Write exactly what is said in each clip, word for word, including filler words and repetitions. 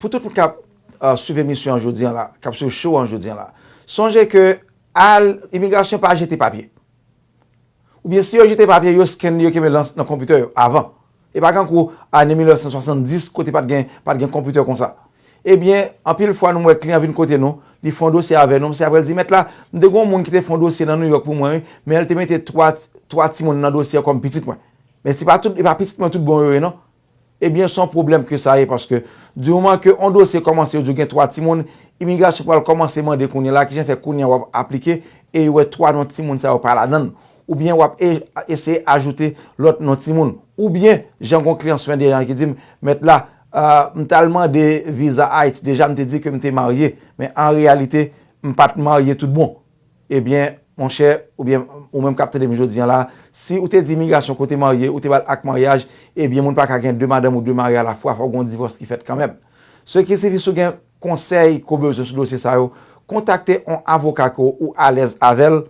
Pou tout moun k ap uh, swiv emisyon an jodi an la, k ap swiv show an jodi an la, sonje ke al imigrasyon pa jete papye. Oubyen si yo jete papye, yo scan li, yo kenbe nan, nan konpitè yo avan. E pa kankou ane mil nèf san swasanndis kote pa t gen, pa t gen konpitè konsa. Ebyen, anpil fwa nou wè kliyan vin kote nou, li fè yon dosye avè nou, se apre l di, mèt la, m te gen yon moun ki te fè yon dosye nan Nouyòk pou mwen, wi, men l te mete twa, twa timoun nan dosye a kòm pitit mwen. Men se pa tout, e pa pitit mwen tout bon yo ye, non. Ebyen, se yon pwoblèm ke sa ye, paske di moman ke yon dosye kòmanse, yo di w gen twa timoun, imigrasyon pral kòmanse mande kounye a la, kijan fè kounye a w ap aplike, e yo wè twa non timoun sa yo pa ladan l. Oubyen w ap e- eseye ajoute lòt non timoun. Oubyen, jan gon kliyan semèn dènye an ki di m, mèt la, uh, m t al mande viza Ayiti, deja m te di ke m te marye, men an reyalite, m pa t marye tout bon. Ebyen, monchè, oubyen ou menm k ap tande m jodi an la, si ou te di imigrasyon ke w te marye, ou te ba l ak maryaj, ebyen, moun pa ka gen de madanm ou de mari alafwa, fòk gon divòs ki fèt kanmenm. Se ki sifi si w gen konsèy ke w bezwen sou dosye sa yo, kontakte yon avoka ke w alèz avè l,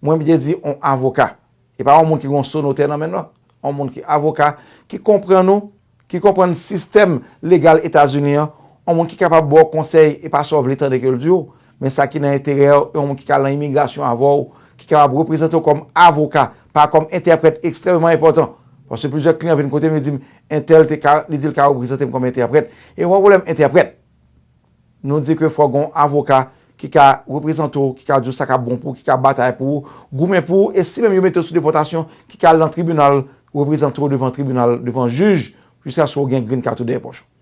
mwen byen di yon avoka. E pa yon moun ki gen yon so notè nan men l, non. Yon moun ki avoka, ki konprann ou, ki konprann sistèm legal Etazini an, yon moun ki kapab ba w konsèy e pa sa w vle tande ke l di w, men sa ki nan enterè w, yon moun ki ka nan imigrasyon avè w, ki kapab reprezante w kòm avoka, pa kòm entèprèt, ekstrèmeman enpòtan. Paske plizyè kliyan vin kote m, yo di m, entèl te ka, li di l ka reprezante m kòm entèprèt. E yon pwoblèm entèprèt. Nou di ke fò gon avoka ki ka reprezante w, ki ka di w sa k ap bon pou w, ki ka batay pou ou, goumen pou ou, e si menm yo mete w sou depòtasyon, ki ka al nan tribinal, reprezante w devan tribinal, devan jij, jiskaske w gen green card ou dèyè pòch ou.